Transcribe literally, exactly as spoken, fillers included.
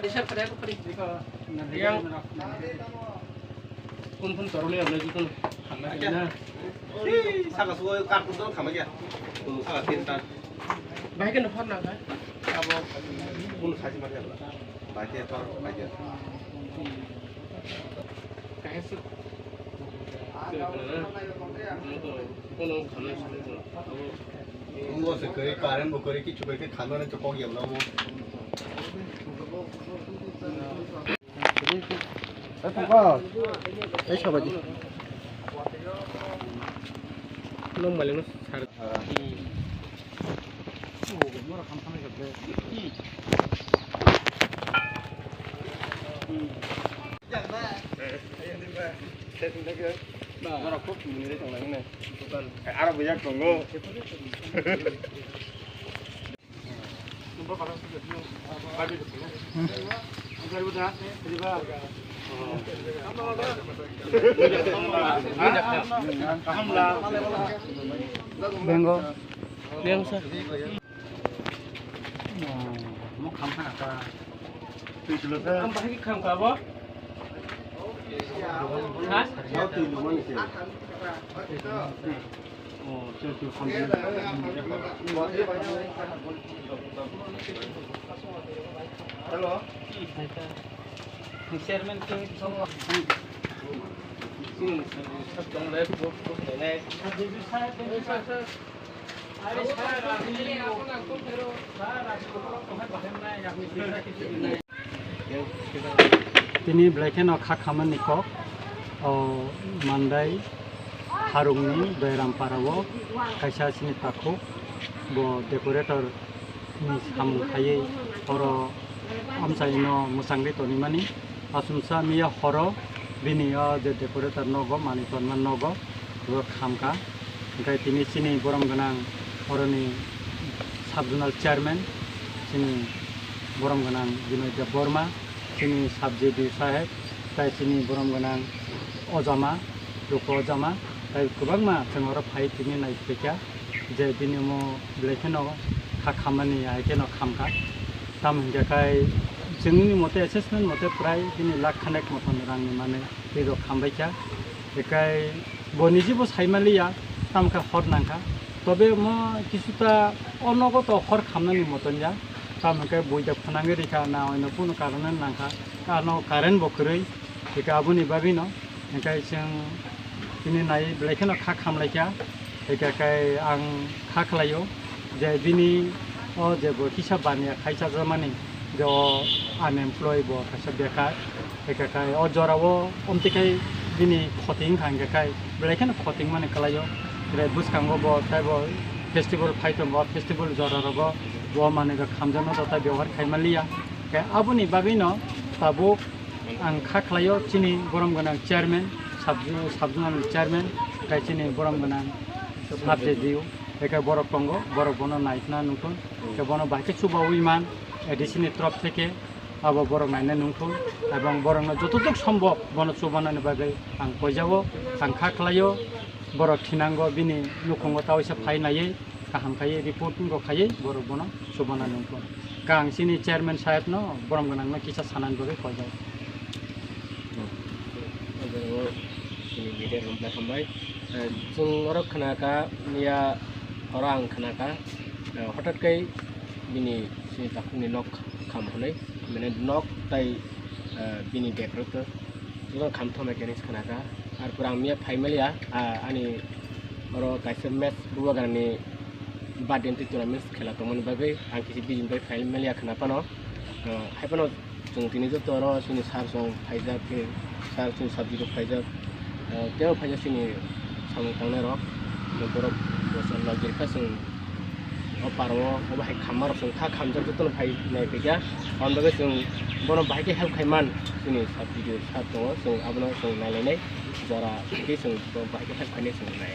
Yang kun kun toroli abla jikun hamna kena. Saka suwa kartu dol khama kya? Saka tinta. Bahai kena phar na kha? Abo kun khaji mati abla. Bahai kena phar, bahai kena. Kahai su. Kono khamna sini. Abo. Abo se kari, current bo kari, kichu kari, khamna ne chokok yabla mo. Ei, sabaji. Nung malik no sar. Aro bujak tongo. Bengo. Beng sa. Mo kham khana ta. Twi tulo sa. Ang bahai kham ka bo? Ha? Twi tulo mani se. Hello. Chairman ke Tini belai kheno kha khamani kok, o Mandai Harungni Doiram Parao kaisa chini takhuk, bo decorator ni samung khaiwi oro amchaino mwchangwi tonimani. Achomsa miya horo bini o je decorator nogo manwi tonma nogo bo khamkha. Hwnkhe tini chini borom gwnang oroni sub zonal chairman chini borom gwnang Binoy Debbarma, chini sub J D saheb, tai chini borom gwnang Ojama, Luku Ojama, tai kwbangma chwng oro phai tini nai phaikha je bini omo belai kheno kha khammani hai kheno khamkha. Tamo hwnkhe khai chwngni mote, assessment mote prai bini lakh khanek moton rangni manwi twi rok khambaikha. Ekai bo nijibo saimaliya, tamo khe hor nangkha. Tobe omo kisuta o nogo to hor khamnani moton ya. Tamo hwnkhe buida phwnangwi rikha na oino kunu karone nangkha. Ano current bo kwrwi. Hwnkhe aboni bagwino, hwnkhe chwng tini nai belai kheno kha khamlaikha, hwnkhe khe ang kha khlaio je bini o je bo kisa baniya khaisa jamani je o unemployed bo kaisa bekar, hwnkhe khe o jorao omtwi khai bini khoti wngkha, hwnkhe khe belai kheno khoti wngmani kwlaio. Hwnkhe bwskango bo teibo festival phai tongo, festival jora rogo bo manwi rok khamjakno joto byabohar khai manliya, hwnkhe aboni bagwino tabuk Ang kha khlaio chini borom gwnang chairman, sub, sub zonal chairman, tei chini borom gwnang sub J D U, tei khe borok tongo, borok bono naikna nukun, tei bono bahai khe chubaui man, A D C ni torop theke abo borok naina nukun, ebong borokno jototok sombhob bono chubanani bagwi ang koijago, ang kha khlaio, borok thinango bini nukhungo ta waisa phai naiwi, kaham khaiwi report rok khaiwi borok bono chubana nungkho. Kang chini chairman saheb no borom gwnang no kisa sanani bagwi koijak. Chini media rok hambai. Eh, chwng oro khna kha, miya oro ang khna kha, eh, hothat kai bini chini takhukni nok kham hwnwi, mane nok tai, eh, bini decorator. Joto kham thoma khe hinwi khna kha. Ar pura ang miya phai maliya, ah, ani oro kaisa match bubagrani birthday ni tournament khela tongmani bagwi ang kisa bijin bai phai maliya khna phano. Ah, hai phano chwng tini joto oro chini sir song phaijak, khe sir chini subject rok phaijak. Ah, tei o phaijak chini samung tangnai rok, borok bwsajak rikha chwng. O parao, o bahai khamma rok chwng kha khamjak jotono phai nai phaikha. Aboni bagwi chwng bono bahai khe help khai man, chini sub D D O sir tongo, chwng abono chwng nai lainai, jora khe chwng bo bahai khe help khainai chwng nai.